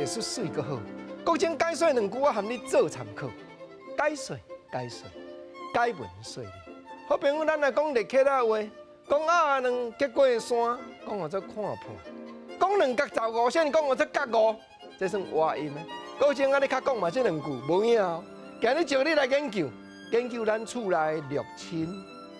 術媠閣好。國政解說兩句，我含你做參考。解說解說，解文說理。好朋友，咱來講日客仔話，講鴨卵結過山，講予做看破；講兩角十五仙，講予做覺悟，這算倚音的。國政啊，你較講嘛，這兩句無影哦。今日招你來研究，研究咱厝內六親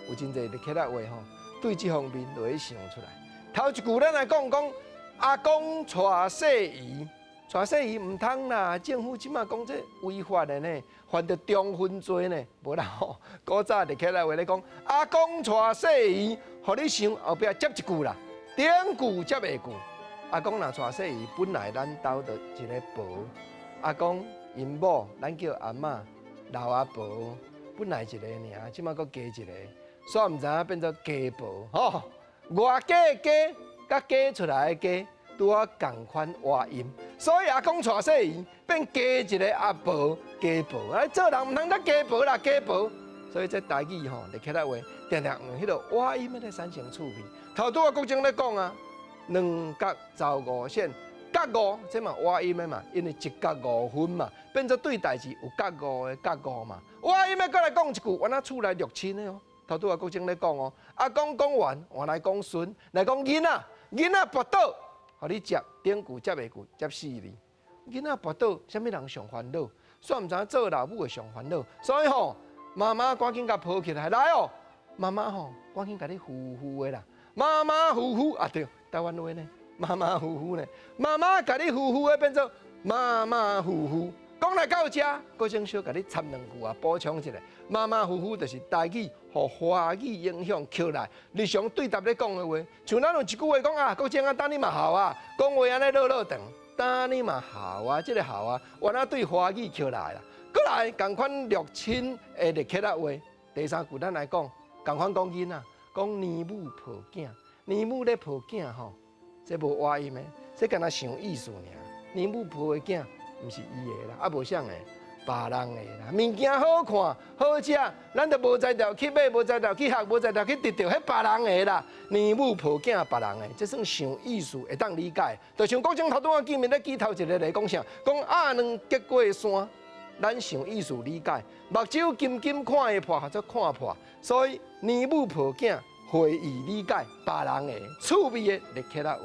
有真濟日客仔話吼，對這方面就會想出來。頭一句咱來講講阿公娶細姨，娶細姨毋通啦，政府這馬講這違法的呢，犯著重婚罪呢，無啦吼。古早日客仔話咧講，阿公娶細姨，予你想後壁接一句啦，頂句接下句。阿公若娶細姨，本來咱兜就一个婆，阿公𪜶某，咱叫阿嬤、老阿婆，本來一个爾，這馬閣加一个，煞毋知影變做家婆吼。外嫁的家，佮嫁出來的家，拄好仝款倚音，所以阿公娶細姨變加一个阿婆家婆，啊，做人毋通得家婆啦，家婆。所以這台語吼，日客仔話，定定用彼个倚音來產生趣味。頭拄仔國政咧講啊，兩角十五仙，覺悟這嘛倚音的嘛，因為一角五分嘛，變做對代誌有覺悟的覺悟嘛。倚音的閣來講一句，原來厝內六親的哦。頭拄仔國政咧講哦，阿公講完，換來講孫，來講囡仔，囡仔跋倒，予你接頂句接下句接四字。囡仔跋倒，啥物人上煩惱？煞毋知影做老母的上煩惱，所以吼，媽媽趕緊共抱起來，來哦，媽媽吼，趕緊共你扶扶的啦，馬馬虎虎啊對，台灣話呢，馬馬虎虎呢，媽媽共你扶扶的變做馬馬虎虎。講來到遮，閣先小共你插兩句啊，補充一下，馬馬虎虎就是台語予華語影響起來，日常對答咧講的話，像咱有一句話講啊，國政啊，等你嘛姣啊，講話按呢落落長，等你嘛姣啊，這个姣啊，原來對華語起來啦。閣來仝款六親的日客仔話，第三句咱來講，仝款講囡仔，講娘母抱囝，娘母咧抱囝吼，這無倚音的，這敢若想意思爾。娘母抱的囝，毋是伊的啦，啊無啥的，別人的啦。物件好看好食，咱就無才調去買，無才調去學，無才調去得著，彼別人的啦。娘母抱囝，別人的，這算想意思會當理解。就像國政頭拄仔見面咧，舉頭一个來講啥？講鴨卵結過山。咱想意思理解，目睭金金看會破，或者看破，所以娘母抱囝，會意理解，別人的趣味的日客仔話。